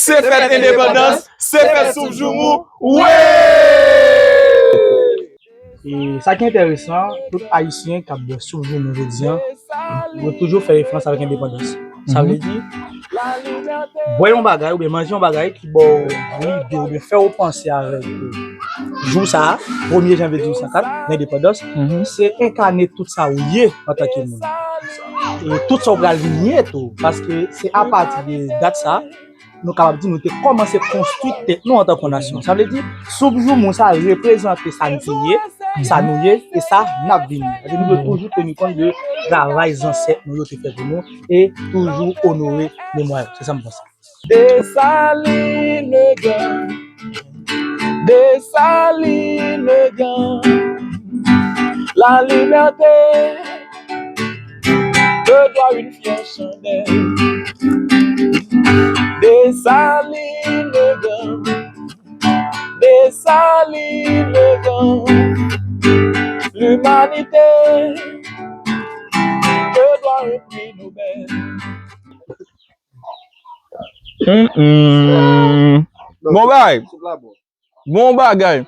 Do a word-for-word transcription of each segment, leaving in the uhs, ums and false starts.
Se fèt endepandans, se fèt soup joumou, wi! E sa ki enteresan, tout Ayisyen k ap bwè soup joumou jodi a, yo toujou fè referans avèk endepandans. Sa vle di, bwè yon bagay oubyen manje yon bagay ki ba w lide oubyen fè w panse avèk jou sa a, premye janvye mil wi san kat, lendepandans, se enkane tout sa ou ye antanke moun. E tout sa w pral vin ye tou, paske se apati de dat sa, nou kapab di nou te kòmanse konstwi tèt nou antanke yon nasyon. Sa vle di, soup joumou sa reprezante sa n te ye, sa nou ye, e sa n ap vini. Sa vle di nou dwe toujou teni kont de travay zansèt nou yo te fè pou nou e toujou onore memwa yo. Se sa m panse. Desalin le gran, Desalin le gran, la liberté te dwa une fière chandelle. Desalin le gran, Desalin le gran, l'humanité te dwa un prix Nobel. Mm, mm. Bon bagay. Bon bagay.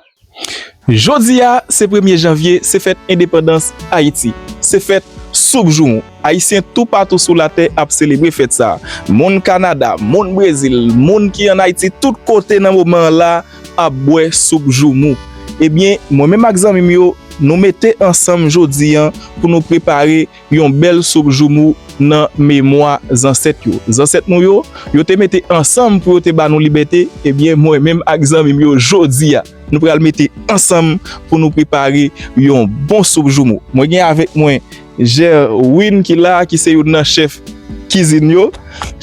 Jodi a, se premye janvye, se fèt endepandans Ayiti. Se fèt soup joumou. Ayisyen toupatou sou latè ap selebre fèt sa a. Moun Kanada, moun Brezil, moun ki ann Ayiti, tout kote nan moman an la ap bwè soup joumou. Ebyen, mwen menm ak zanmi m yo, nou mete ansanm jodi a pou nou prepare yon bèl soup joumou nan memwa zansèt yo. Zansèt nou yo, yo te mete ansanm pou yo te ba nou libète, ebyen, mwen menm ak zanmi m yo jodi a, nou pral mete ansanm pou nou prepare yon bon soup joumou. Mwen gen avèk mwen Jerwin ki la, ki se youn nan chèf kizin yo,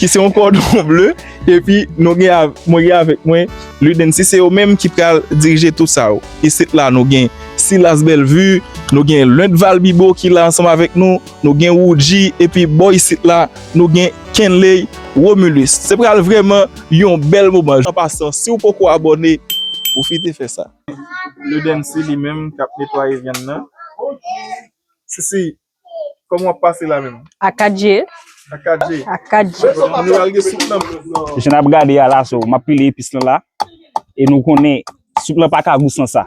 ki se yon kòdon ble, epi nou gen av-, mwen gen avèk mwen Ludensi, se yo menm ki pral dirije tout sa yo. Isit la, nou gen Silas Bellevue, nou gen Lendval Bibo ki la ansanm avèk nou, nou gen Woodjy, epi bò isit la, nou gen Kenley Romulus. Se pral vrèman yon bèl moman. An pasan, si w poko abòne, pwofite fè sa. Ludensi li menm k ap netwaye vyann nan. Sisi, kòman w ap pase la menm? A kat je. A kat je. A kat je. Donk, nou pral gen soup nan. Jan n ap gade a la, so, m ap pile epis lan la. E nou konnen, soup lan pa ka gou san sa.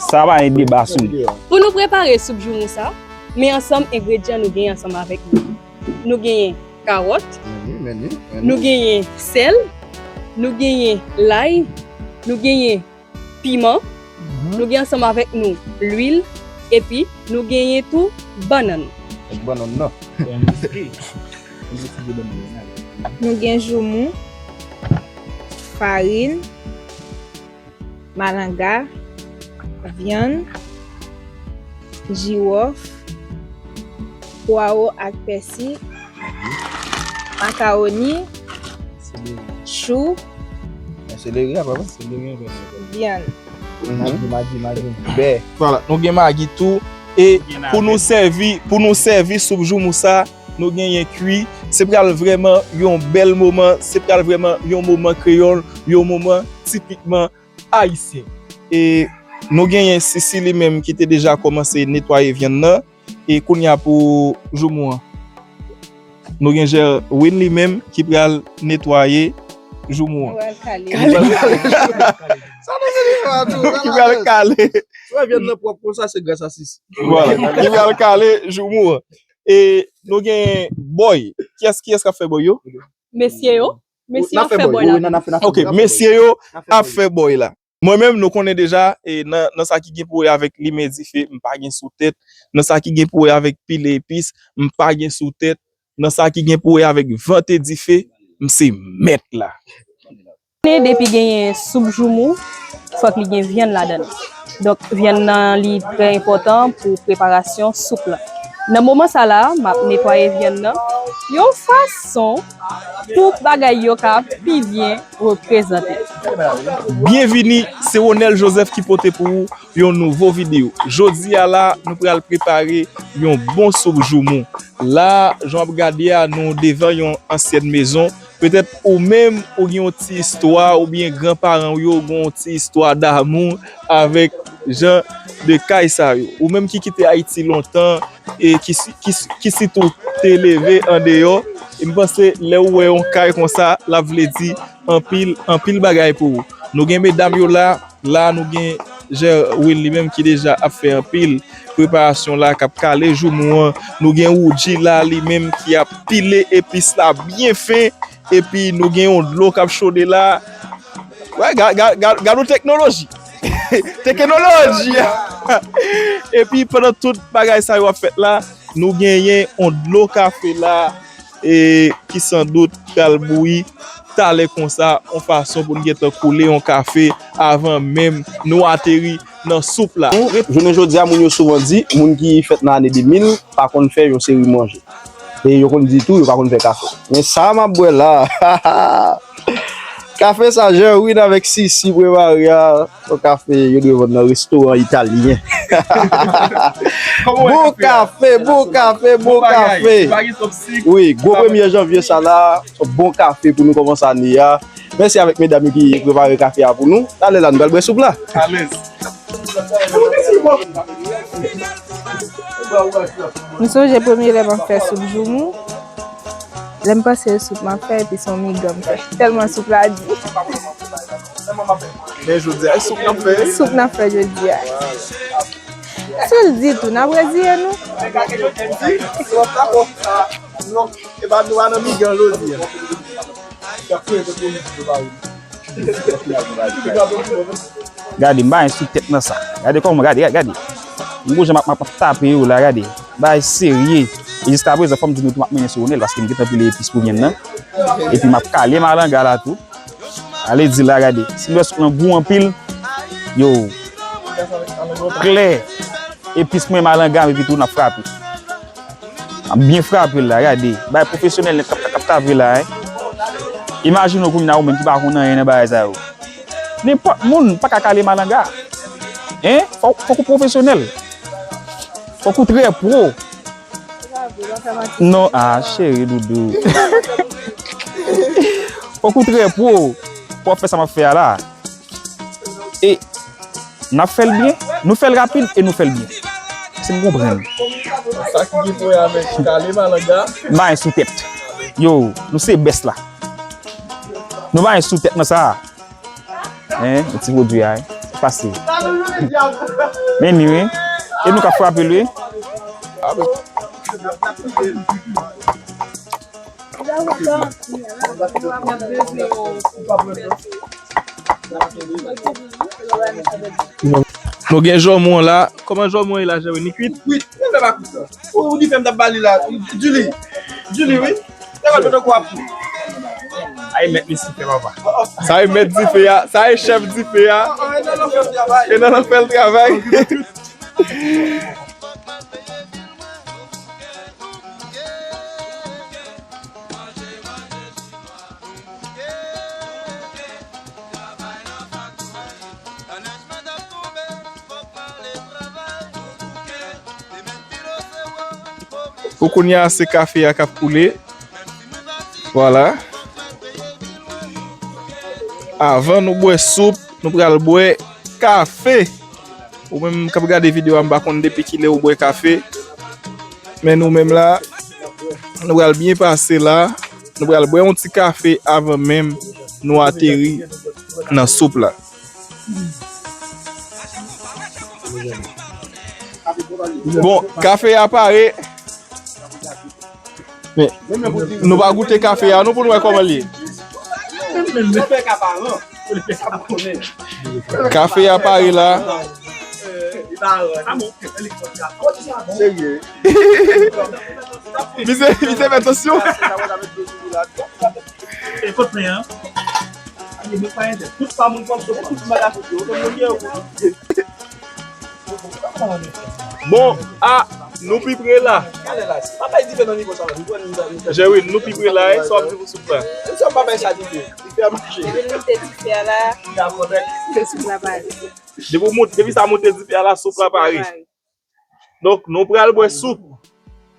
Sa pa gen deba sou li. Pou nou prepare soup joumou sa, men ansanm engredyan nou genyen ansanm avèk nou. Nou genyen kawòt, nou genyen sèl, nou genyen lay, nou genyen piman, nou gen ansanm avèk nou lwil, epi nou genyen tou bannann. Ak bannann nan. Nou gen joumou, farin, malanga, vyann, jiwòf, pwawo ak pèsi, makawoni, chou, seleri, vyann. Magi, magi, magi. Bè. Vwala, nou gen magi tou. E pou nou sèvi, pou nou sèvi soup joumou sa, nou genyen kwi. Se pral vrèman yon bèl moman. Se pral vrèman yon moman kreyòl, yon moman tipikman ayisyen. E nou genyen Sisi li menm ki te deja kòmanse netwaye vyann nan. E kounye a pou joumou an, nou gen Jerwin li menm ki pral netwaye joumou an. Ki pral kale. Sa nou se li fè a tou, sa la. Ki pral kale. Sou vyann nan pwòp konsa, se gras a Sisi. Vwala. Ki pral kale joumou an. E nou gen bòy. Kiyès, kiyès k ap fè bòy yo? Mesye yo. Mesye yo ap fè bòy la. Ok, mesye yo ap fè bòy la. Mwen menm, nou konnen deja, e nan, nan sa ki gen pou wè avèk limen dife, m pa gen sou tèt. Nan sa ki gen pou wè avèk pile epis, m pa gen sou tèt. Nan sa ki gen pou wè avèk vante dife, m se mèt la. Konnen depi genyen soup joumou, fòk li gen vyann ladan l. Donk, vyann nan, li trè enpòtan pou preparasyon soup lan. Nan moman sa la, m ap netwaye vyann nan yon fason pou bagay yo ka pi byen reprezante. Byenvini, se Ronel Joseph ki pote pou ou yon nouvo videyo. Jodi a la, nou pral prepare yon bon soup joumou. La, jan w ap gade a, nou devan yon ansyèn mezon. Petèt ou menm, ou gen yon ti istwa, oubyen granparan w yo gen yon ti istwa damou avèk jan de kay sa yo. Ou menm ki kite Ayiti lontan, e ki si-, ki si-, ki sitou te leve andeyò, E m panse lè ou wè yon kay konsa, l ap vle di anpil, anpil bagay pou ou. Nou gen medam yo la, la nou gen Jerwin li menm ki deja ap fè anpil preparasyon la, k ap kale joumou an. Nou gen Woodji la li menm ki ap pile epis la byen fen. Epi nou gen yon dlo k ap chode la. Wè, ga-, ga-, ga-, gad yon teknoloji. Teknoloji! Epi pandan tout bagay sa yo ap fèt la, nou genyen yon dlo kafe la, e ki sandout pral bouyi talè konsa, yon fason pou n gentan koule yon kafe avan menm nou ateri nan soup la. Jounen jodi a, moun yo souvan di, moun ki fèt nan ane de mil pa konn fè yon seri manje. E yo konn di tou, yo pa konn fè kafe. Men sa m ap bwè la, kafe sa, Jerwin avèk Sisi prepare a, se yon kafe yo dwe vann nan restoran italyen. Bon kafe, bon kafe, bon kafe. Wi, gwo premye janvye sa la, se yon bon kafe pou nou kòmanse ane a. Mèsi avèk medam yo ki prepare kafe a pou nou. Talè la, nou pral bwè soup la. Alèz. M sonje premye lè m ap fè soup joumou. Lè m panse soup m ap fè, epi se yon migan m fè. Tèlman soup la di. Men jodi a, e soup n ap fè. Soup n ap fè jodi a. Si l di tou, n ap reziye nou. Epa nou pa nan migan jodi a. Gade, m pa gen sou tèt nan sa. Gade kòman, gade, gade, gade. M gon jan m ap, m ap tape yo la, gade. Bagay serye. E jiskaprezan, fò m di nou tou, m ap mennen sou Ronel, paske m gentan pile epis pou vyann nan. Epi m ap kale malanga la tou. Ale di la, gade. Si m wè sou nan gou anpil, yo, klè. Epis mwen, malanga m, epi tou n ap frape. M ap byen frape l la, gade. Bagay pwofesyonèl nèt k ap, k ap tape la, en. Imajine w kounye a ou menm ki pa konn anyen nan bagay sa yo. Nenpòt moun pa ka kale malanga. En? Fòk, fòk ou pwofesyonèl. Fòk ou trè pwo. Non, ah, cheri doudou. Fòk ou trè pwo pou w ap fè sa m ap fè a la. E n ap fè l byen, nou fè l rapid e nou fè l byen. Si m konprann. Sa ki gen pou wè avèk kale malanga. M pa gen sou tèt. Yo, nou se best la. Nou pa gen sou tèt nan sa a. En, yon ti pwodui a, en. Fasil. Men ni, wi. E nou ka frape l, wi. Nou gen jòmou an la. Kòman jòmou an ye la, Jerwin? Li kwit? Kwit. Mwen fè pa kwit la. Ou, ou di fè m t ap ba li la. Julie. Julie, wi. Sa e mèt dife, papa. Sa e mèt dife a. Sa e chèf dife a. E nan nan fè l travay. Pou kounye a, se kafe a k ap koule. Vwala. Avan nou bwè soup, nou pral bwè kafe. Ou menm k ap gade videyo a, m pa konn depi kilè ou bwè kafe. Men nou menm la, nou pral byen pase la. Nou pral bwè yon ti kafe avan menm nou ateri nan soup la. Bon, kafe a pare. Men, nou pa goute kafe a, non, pou nou wè kòman l ye. Kafe a pare la. Misye, misye fè tansyon. E kot men an? Tout pa moun konn se tout bagay sou yo. Bon, a, nou pi pre la. Jerwin, nou pi pre la, e sa w ap di pou soup la? Depi w moute dife a la, soup la pare. Depi w moute, depi sa moute dife a la, soup la pare. Donk, nou pral bwè soup.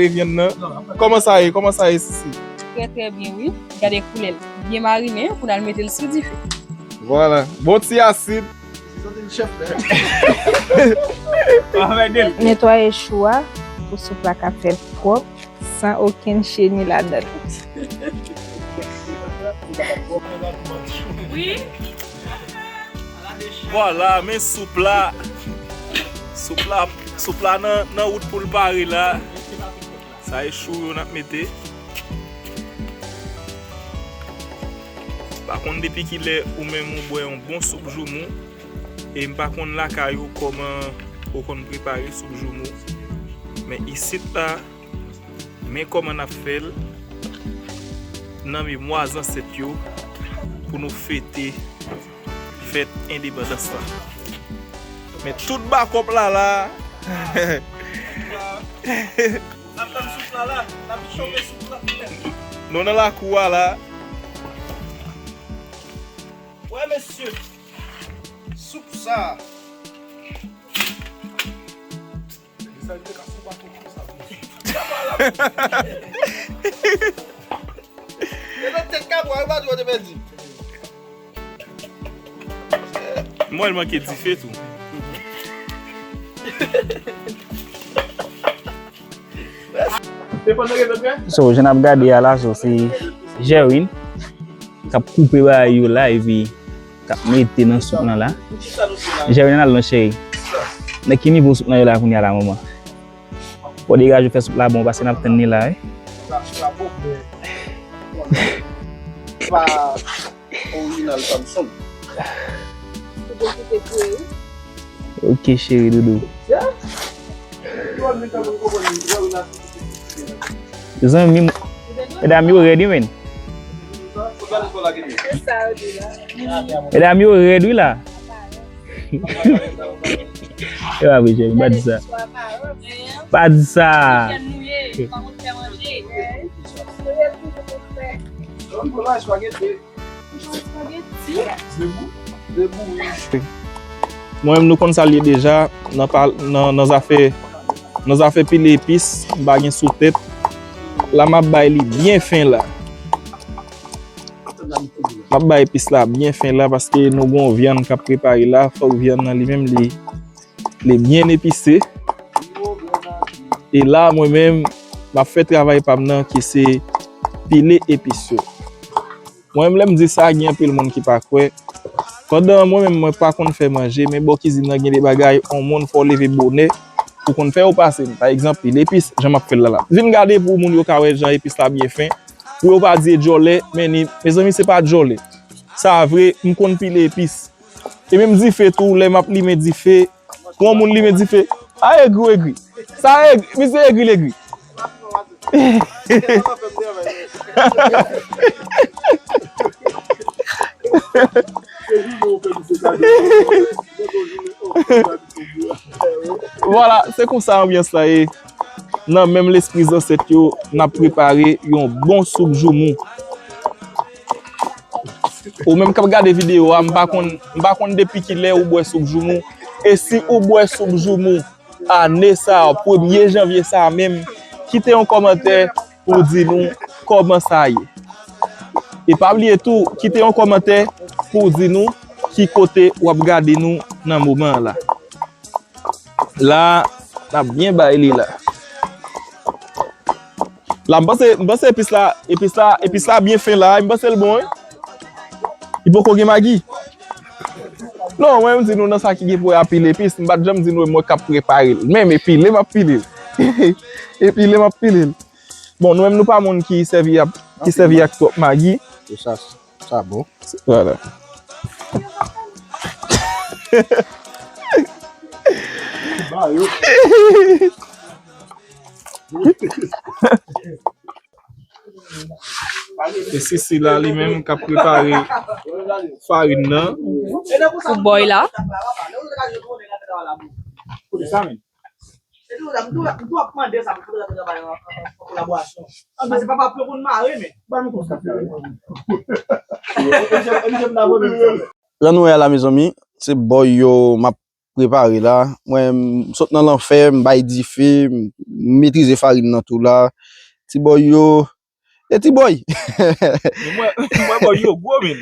prepare vyann nan. Kòman sa ye? Kòman sa ye, Sisi? Trè, trè byen, wi. Gade koulè l. Byen marinen pou n al mete l sou dife. Vwala. Bon ti asid. Netwaye chou a pou soup la ka fèt pwòp, san okenn cheni ladan l. Wi. Vwala, men soup la. Soup la, soup la nan, nan wout pou l pare la. Sa e chou yo n ap mete. Pa konn depi kilè ou menm ou bwè yon bon soup joumou. E m pa konn lakay ou kòman ou konn prepare soup joumou. Men isit la, men kòman n ap fè l nan memwa zansèt yo pou nou fete fèt endepandans la. Men tout bakòp la la. N ap tann soup la la. N ap chonfe soup la. Nou nan lakou a la. Wè mesye. Soup sa. Mwen, l manke dife tou. So, jan n ap gade a la, so, se Jerwin k ap koupe bagay yo la, epi k ap mete nan soup lan la. Jerwin, al non, cheri. Nan ki nivo soup lan ye la kounye a la, manman? Fò degaje fè soup la bon, paske n ap tann li la, wi. Pa orijinal Samson. Ok, cheri doudou. Zanmi m, medam yo rèd, wi, men. Medam yo rèd, wi, la. E pa vre, cheri, pa di sa. Pa di sa. Mwen menm, nou konn sa l ye deja, nan pa, nan, nan zafè, nan zafè pile epis, m pa gen sou tèt. La, m ap bay li byen fen la. M ap bay epis la byen fen la, paske nou gon vyann k ap prepare la, fòk vyann nan li menm li, li byen epise. E la, mwen menm, m ap fè travay pa m nan, ki se pile epis yo. Mwen menm, lè m di sa, gen anpil moun ki pa kwè. Pandan mwen menm, mwen pa konn fè manje, men bò kizin nan gen de bagay, yon moun fò w leve bonè pou konn fè yo pase. Pa egzanp, pile epis, jan m ap fè l la la. Vin gade pou moun yo ka wè jan epis la byen fen. Pou yo pa di e djòlè, men ni, mezanmi, se pa djòlè. Sa vre, m konn pile epis. E menm dife tou, lè m ap limen dife, pou yon moun limen dife, a egri w egri. Sa egri, misye egri l egri. Vwala, se konsa anbyans la ye. Nan menm lespri zansèt yo, n ap prepare yon bon soup joumou. Ou menm k ap gade videyo a, m pa konn, m pa konn depi kilè ou bwè soup joumou. E si ou bwè soup joumou ane sa a, premye janvye sa a menm, kite yon kòmantè pou w di nou kòman sa ye. E pa bliye tou, kite yon kòmantè pou w di nou ki kote w ap gade nou nan moman an la. La, n ap byen bay li la. La, m panse, m panse epis la, epis la, epis la byen fen la, m panse l bon, wi. Li poko gen magi. Non, mwen, m di nou nan sa ki gen pou wè a pile epis, m pa t janm di nou e mwen k ap prepare l. Men, men pile, m ap pile l. E pile, m ap pile l. Bon, nou menm, nou pa moun ki sèvi ap, ki sèvi ak twòp magi. Se sa. Sa bon. Vwala. E Sisi la, li menm k ap prepare farin nan. Pou bòy la. Se sa menm. Se tou, m tou, m tou ap mande sa pou travay an, an, an kolaborasyon. Paske papa pyon konn mare, men. Ban nou konsa. Jan nou wè a la, mezanmi, se bòy yo m ap prepare la. Mwen, m sot nan lanfè, m bay dife, m metrize farin nan tou la. Ti bòy yo, e ti bòy. Men mwen, mwen bòy yo gwo, men.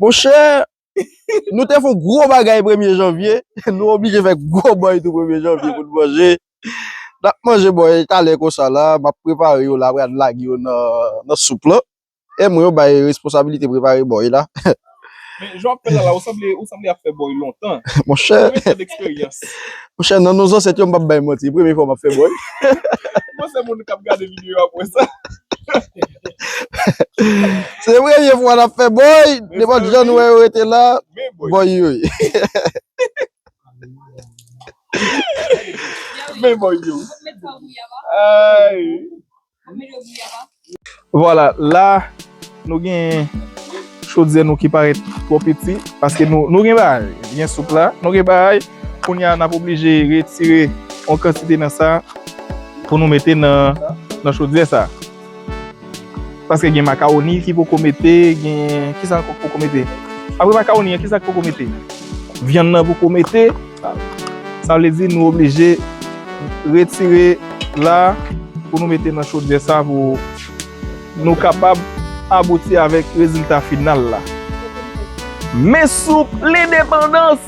Monchè, nou te fè yon gwo bagay premye janvye, nou oblije fè gwo bòy tou premye janvye pou n manje. N ap manje bòy talè konsa la, m ap prepare yo la, apre n lage yo nan, nan soup lan. E mwen yo bay responsabilite prepare bòy la. Men jan w ap fè la, la, ou sanble, ou sanble ap fè bòy lontan. Monchè. Konbyen tan deksperyans? Monchè, nan non zansèt yo, m p ap bay manti. Premye fwa m ap fè bòy. Mwen se moun k ap gade videyo apre sa. Se premye fwa n ap fè bòy. Nenpòt jan nou wè yo rete la, bòy yo ye. Men bòy yo. Ay. Vwala, la, nou gen chodyè nou ki parèt twò piti, paske nou, nou gen bagay, gen soup la, nou gen bagay, kounye a n ap oblije retire yon kantite nan sa pou nou mete nan, nan chodyè sa. Paske gen makawoni ki poko mete, gen, kisa ankò k poko mete? Apre makawoni an, kisa k poko mete? Vyann nan poko mete. Sa vle di nou oblije retire la pou nou mete nan chodyè sa pou nou kapab abouti avèk rezilta final la. Men soup lendepandans!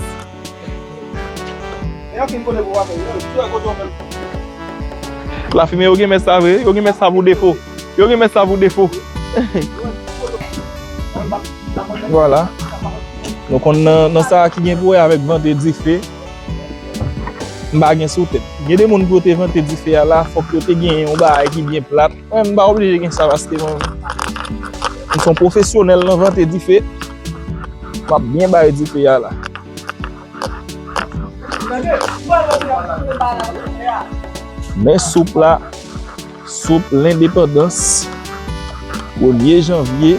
Lafimen yo gen mèt sa vre, yo gen mèt sa pou defo. Yo gen mèt sa pou defo. Vwala. Nou konn nan, nan sa ki gen pou wè avèk vante dife. M pa gen sou tèt. Gen de moun pou yo te vante dife a la, fòk yo te gen yon bagay ki byen plat. Mwen, m pa oblije gen sa paske mwen, m se yon pwofesyonèl nan vante dife. M ap byen bay dife a la. Men soup la, soup lendepandans, premye janvye.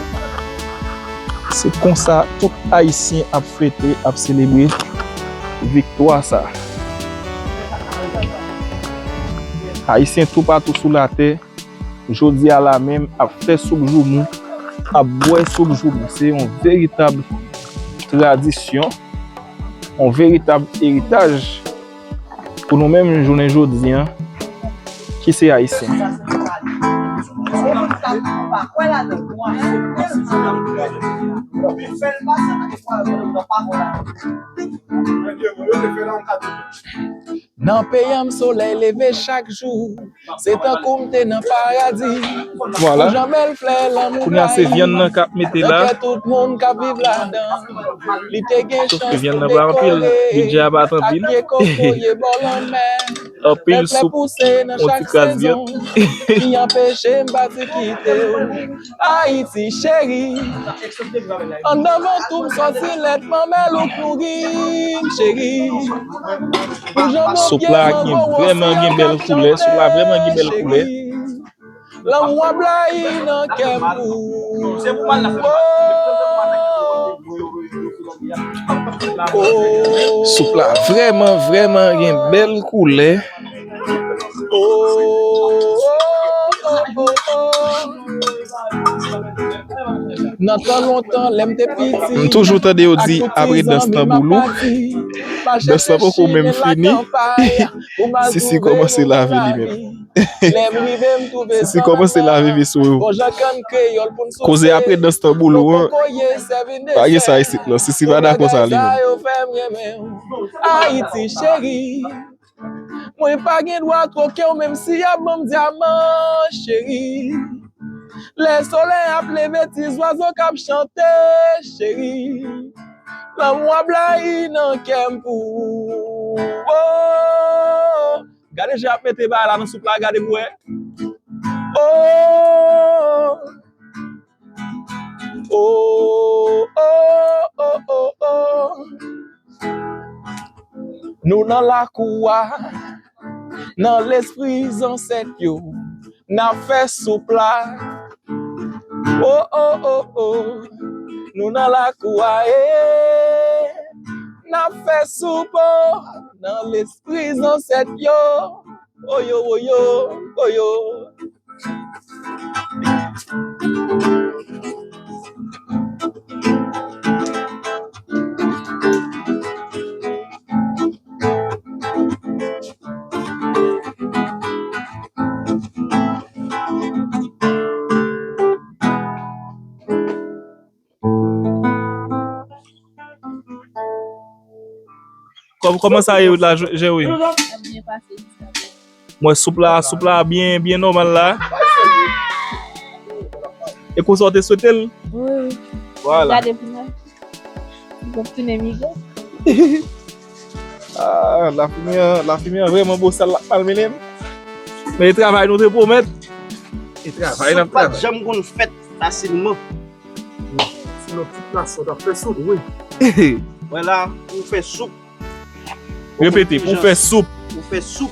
Se konsa tout Ayisyen ap fete, ap selebre viktwa sa. Ayisyen toupatou sou latè, jodi a la menm, ap fè soup joumou, ap bwè soup joumou. Se yon veritab tradisyon, yon veritab eritaj pou nou menm jounen jodi an, ki se Ayisyen. Nan peyi m, solèy leve chak jou. Se tankou m te nan paradi. Vwala. Yon jan bèl flè lanmou blayi. Kounye a se vyann nan k ap mete la. Nan kè tout moun k ap viv ladan. Li te gen chans pou dekole. Ak pye kokoye bò lanmè. Anpil soup, yon ti kras vyann. Li anpeche m pati kite w. Ayiti cheri. Anndan vant ou m sòti lèt manmèl ou k nouri m cheri. Soup la gen, vrèman gen bèl koulè. Soup la vrèman gen bèl koulè. Lanmou a blayi nan kè m pou ou. Soup la vrèman, vrèman gen bèl koulè. Nan tan lontan, lè m te piti, m toujou tande yo di, apre dans tanboulou, dans lan poko menm fini. Sisi kòmanse lave li menm. Sisi kòmanse lave veso yo. Koze apre dans tanboulou an, pa gen sa isit non. Sisi pa dakò sa li menm. Ayiti cheri. Mwen pa gen dwa twoke w, menm si y ap ban m dyaman, cheri. Lè solèy ap leve, ti zwazo k ap chante, cheri. Lanmou a blayi nan kè m pou ou. Oh! Gade jan y ap mete bagay la nan soup la, gade pou wè. Oh! Oh, oh, oh, oh, oh. Nou nan lakou a, nan lespri zansèt yo, n ap fè soup la. Oh, oh, oh, oh. Nou nan lakou a, eh, n ap fè soup, oh. Nan lespri zansèt yo, oyo, oyo, oyo. Kò-, kòman sa ye la, Jè-, Jerry? Ap byen pase jiskaprezan. Mwen, soup la, soup la byen, byen nòmal la. E konsa w te swete l? Wi, wi. Vwala. Gade pou mwen. Li pap tounen migo. Ah, lafimen an, lafimen an vrèman bosal, l ap malmennen m. Men e travay nou te pwomèt. E travay n ap travay. Soup pa t janm konn fèt fasilman. Sinon, tout nasyon t ap fè soup, wi. Wè la, pou fè soup. Repete, pou fè soup. Pou fè soup.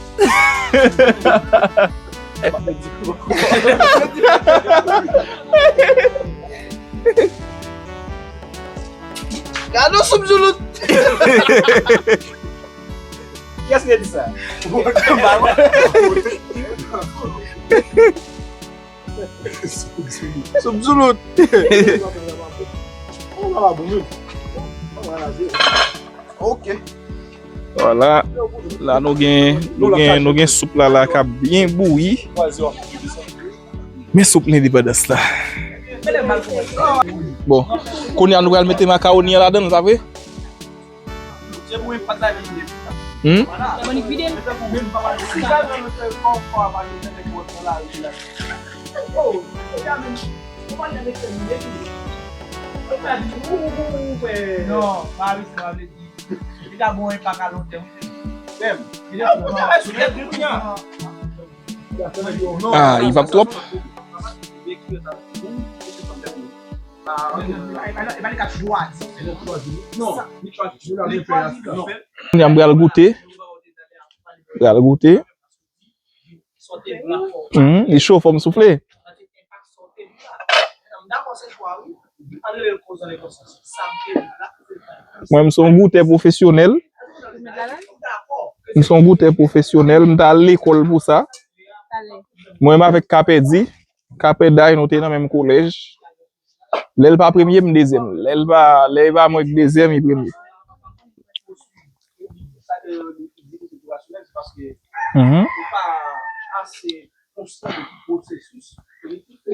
Gade yon soup zoulout. Kiyès ki te di sa? Soup zoulout. Ok. Vwala. La nou gen, nou gen, nou gen soup la, la k ap byen bouyi. Men soup lendepandans la. Bon, kounye a nou pral mete makawoni an ladan l, pa vre? Hmm? Non, pa ris, pa vle di. Li ka gon enpak a lon tèm, wi. Menm. Ah, li p ap twòp. Kounye a m pral goute. Pral goute. Hmm, li cho, fò m soufle. Mwen, m se yon goutè pwofesyonèl. M se yon goutè pwofesyonèl. M t al lekòl pou sa. Mwen menm avèk Kapèdi. Kapèday, nou te nan menm kolèj. Lè l pa premye, m dezyèm. Lè l pa, lè e pa mwen k dezyèm, li premye. Mhm.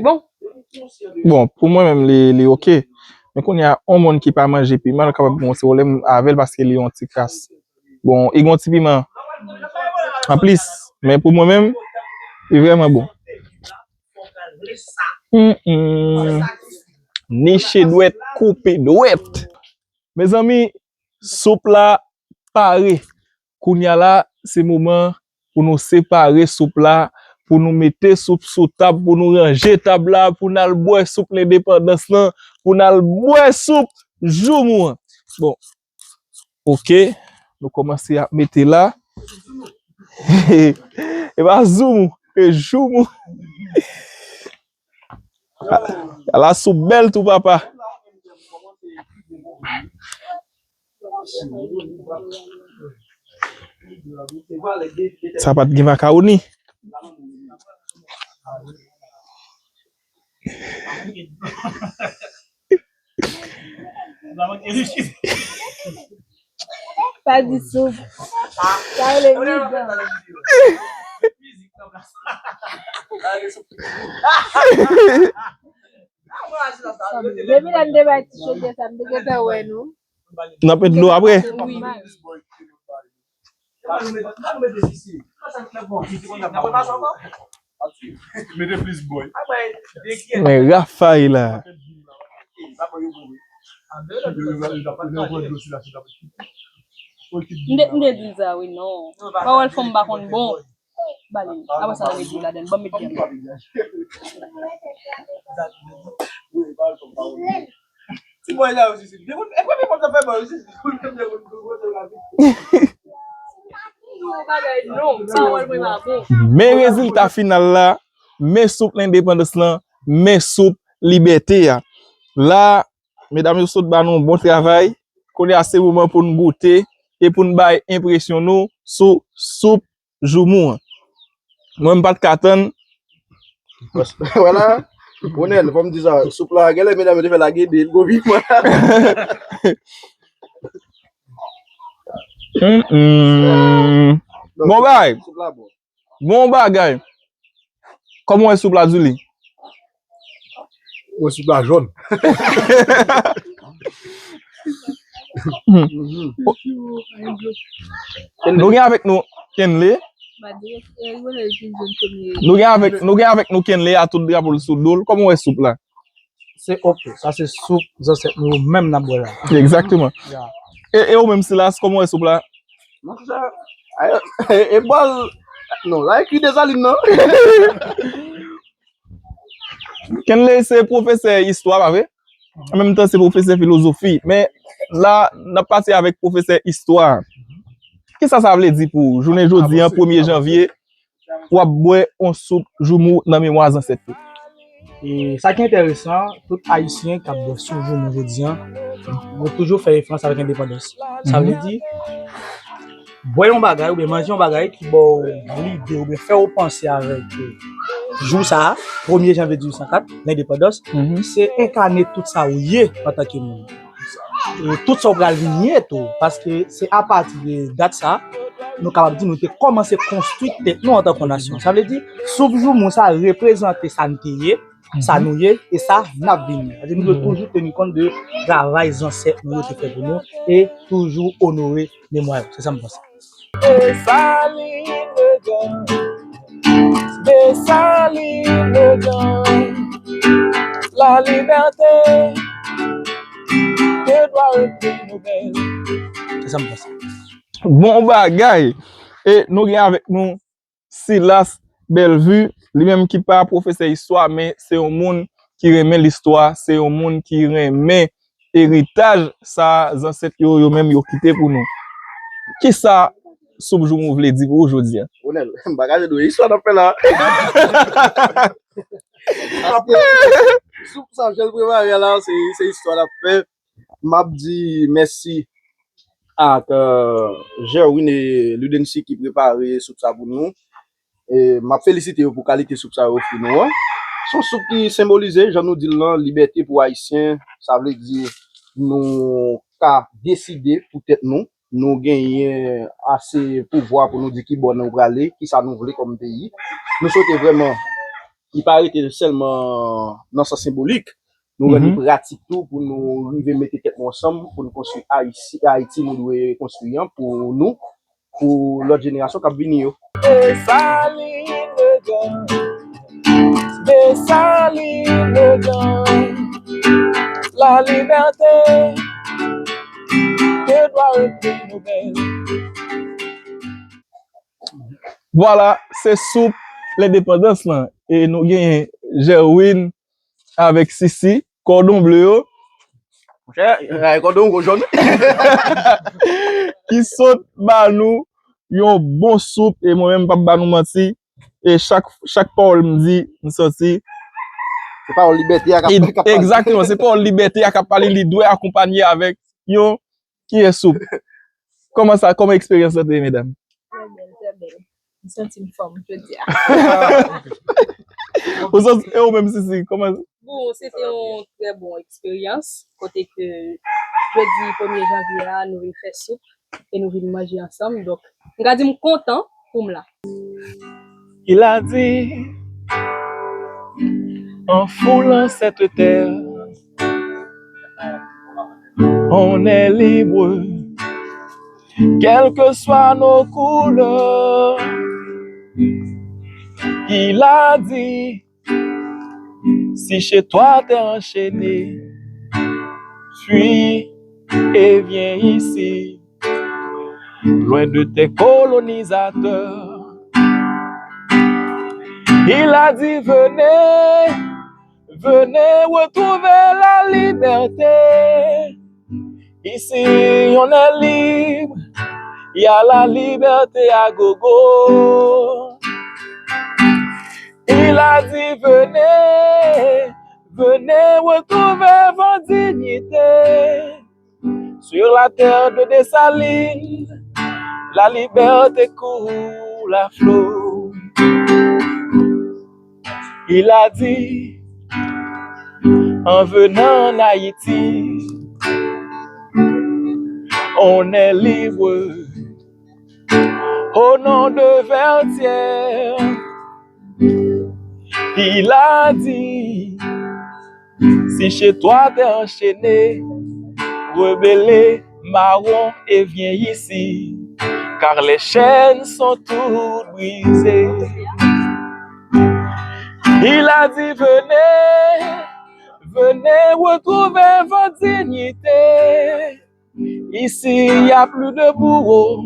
Bon. Bon, pou mwen menm, li, li oke. Men kounye a, yon moun ki pa manje piman, l kapab gen yon ti pwoblèm avè l paske li yon ti kras. Bon, li gen yon ti piman anplis. Men pou mwen menm, li vrèman bon. Mm, mm. Niche dwèt, koupe dwèt. Mezanmi, soup la pare. Kounye a la, se moman pou nou separe soup la, pou nou mete soup sou tab, pou nou ranje tab la, pou n al bwè soup lendepandans lan, pou n al bwè soup joumou an. Bon, oke, nou kòmanse ap mete la. E pa zoumou, e joumou. Ala soup bèl tou, papa. Sa pa t gen makawoni. Pa di soup. Sa rele mizè. Depi lè m te bay ti chodyè sa, m te gentan wè nou. N ap met dlo apre. Wi. Mete plis bòy. Men Rafaela. M te, m te di l sa, wi, non. Pawòl fanm pa konn bon. Ba li. Apre sa, n a met dlo ladan l. Ban m met dlo ladan l. Ti bòy la yo sisi. E premye fwa m fè bòy yo sisi. Men rezilta final la, men soup lendepandans lan, men soup libète a. La, medam yo sot ba nou yon bon travay. Kounye a se moman pou n goute. e pou n bay enpresyon nou sou soup joumou an. Mwen, m pa t ka tann. Wala. Ronel, fò m di sa, soup la, genlè medam yo te fè lage de l gwo pik mwen. Mm, mm. Bon bagay. Soup la bon. Bon bagay. Kòman w wè soup la, Julie? Mwen, soup la jòn. Nou gen avèk nou Kenley. Nou gen avèk, nou gen avèk nou Kenley a tout drapo l sou do l. Kòman w wè soup la? Se oke. Sa se soup zansèt nou yo menm n ap bwè la. Egzakteman. E, e ou menm, Silas, kòman w wè soup la? Monchè, e, e bòl, non, la e kwi Desalin nan. Kenley se pwofesè istwa, pa vre? An menm tan, se pwofesè filozofi. Men la, n ap pati avèk pwofesè istwa. Kisa sa vle di pou ou, jounen jodi an, premye janvye, w ap bwè yon soup joumou nan memwa zansèt yo? E sa ki enteresan, tout Ayisyen k ap bwè soup joumou jodi an, yo toujou fè referans avèk endepandans. Sa vle di, bwè yon bagay oubyen manje yon bagay ki ba w lide oubyen fè w panse avèk, e, jou sa a, premye janvye dizuit san kat, lendepandans, se enkane tout sa ou ye antanke moun. E tout sa w pral vin ye tou, paske se apati de dat sa, nou kapab di nou te kòmanse konstwi tèt nou antanke nasyon. Sa vle di, soup joumou sa reprezante sa n te ye, sa nou ye, e sa n ap vini. Sa vle di, nou dwe toujou teni kont de travay zansèt nou yo te fè pou nou e toujou onore memwa yo. Se sa m panse. Desalin le Gran, Desalin le Gran, la liberté, le droit au prix Nobel. Se sa m panse. Bon bagay. E nou gen avèk nou Silas Bellevue, li menm ki pa pwofesè istwa, men se yon moun ki renmen listwa, se yon moun ki renmen eritaj sa zansèt yo, yo menm yo kite pou nou. Kisa soup joumou vle di pou ou jodi a? Ronel, m pa ka jwenn istwa n ap fè la. Paske soup sa, jan l prepare a la, se, se istwa n ap fè. M ap di mèsi ak, euh, Gerwin e Ludency ki prepare soup sa pou nou. E m ap felisite yo pou kalite soup sa yo ofri nou an. Se yon soup ki senbolize, jan nou di l lan, libète pou Ayisyen. Sa vle di nou ka deside pou tèt nou. Nou genyen ase pouvwa pou nou di ki bò nou prale, kisa nou vle kòm peyi. Nou swete vrèman li pa rete sèlman nan sans senbolik, nou rann li pratik tou pou nou rive mete tèt nou ansanm pou nou konstwi Ayiti, Ayiti nou dwe konstwi an pou nou, pou lòt jenerasyon k ap vini yo. Desalin le Gran, Desalin le Gran, la liberté, le droit au prix Nobel. Vwala, se soup lendepandans lan. E nou genyen Gerwin avèk Sisi, kòdon ble yo. Monchè, ay, kòdon gwo jòn. Ki sot ba nou yon bon soup, e mwen menm, m p ap ba nou manti. E chak, chak pawòl m di, m santi. Se pawòl libète a k ap, k ap pale. Egzakteman, se pawòl libète a k ap pale, li dwe akonpanye avèk yon kiyès soup. Kòman sa, kòman eksperyans lan te ye, medam? Trè bèl, trè bèl. M santi m fòm jodi a. Ou santi, e ou menm, Sisi, kòman? Bon, se te yon trè bon eksperyans, kote ke jodi premye janvye a, nou vin fè soup e nou vin manje ansanm. Donk, m ka di m kontan pou m la. Il a dit, en foulant cette terre, on est libre, quelles que soient nos couleurs. Il a dit, si chez toi t'es enchaîné, fuis et viens ici, loin de tes colonisateurs. Il a dit, venez, venez retrouver la liberté. Ici, on est libre, il y a la liberté à gogo. Il a dit, venez, venez retrouver votre dignité. Sur la terre de Dessalines, La liberté coule à flot. Il a dit, en venant en Haïti, on est libre. Au nom de Vertière, il a dit, si chez toi t'es enchaîné, rebelle, marron et viens ici, car les chaînes sont toutes brisées. Il a dit, venez, venez retrouver votre dignité. Ici, il n'y a plus de bourreaux,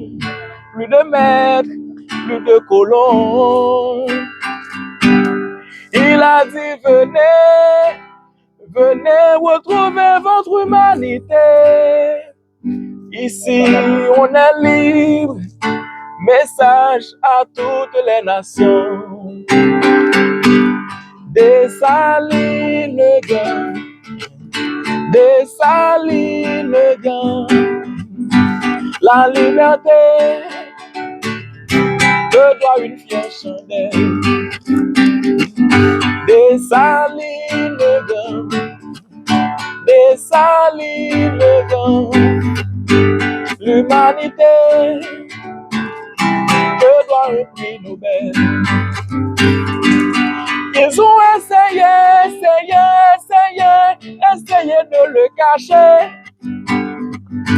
plus de maîtres, plus de colons. Il a dit, venez, venez retrouver votre humanité. Ici, on est libre. Message à toutes les nations. Dessalines gagne. Dessalines gagne. La liberté te doit une fière chandelle. Dessalines gagne. Dessalines gagne. L'humanité te doit un prix Nobel. Ils ont essayé, essayé, essayé, essayé de le cacher.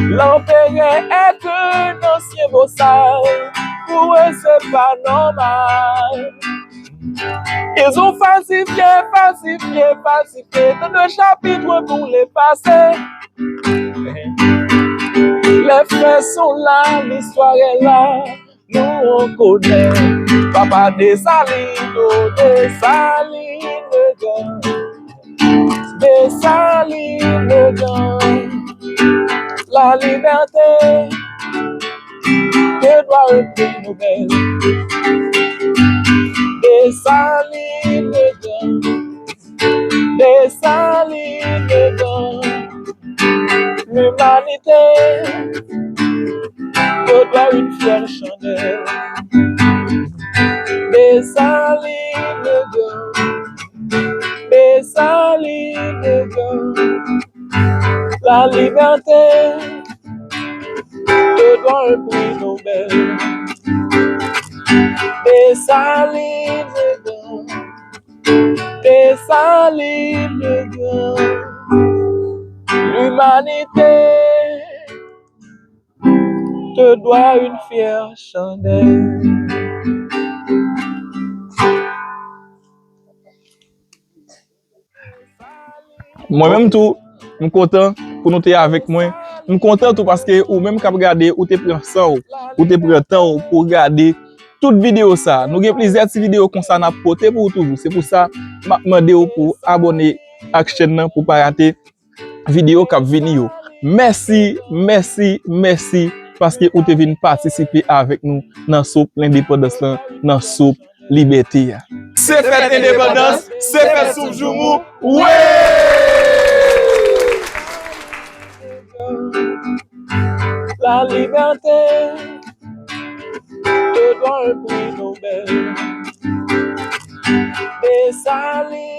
L'empereur est un ancien bossard. Pour eux, c'est pas normal. Ils ont falsifié, falsifié, falsifié tant de chapitres pour l'effacer. Les faits sont là, l'histoire est là, nous on connaît. Papa Dessalines, oh, Dessalines gagne. Dessalines gagne. La liberté te doit un prix Nobel. Dessalines gagne. Dessalines gagne. L'humanité te doit une fière chandelle. Dessalines gagne. Dessalines gagne. La liberté te doit un prix Nobel. Dessalines gagne. Dessalines gagne. L'humanité te doit une fière chandelle. Mwen menm tou, m kontan pou nou te avèk mwen. M kontan tou paske ou menm k ap gade, ou te pran san w, ou te pran tan w pou w gade tout videyo sa. Nou gen plizyè ti videyo konsa n ap pote pou ou toujou. Se pou sa, m ap mande w pou w abòne ak chèn nan pou w pa rate videyo k ap vini yo. Mèsi, mèsi, mèsi paske ou te vin patisipe avèk nou nan Soup Lendepandans lan, nan Soup Libète a. Se fèt endepandans, se fèt Soup Joumou, wi! La liberté te doit un prix Nobel. Dessalines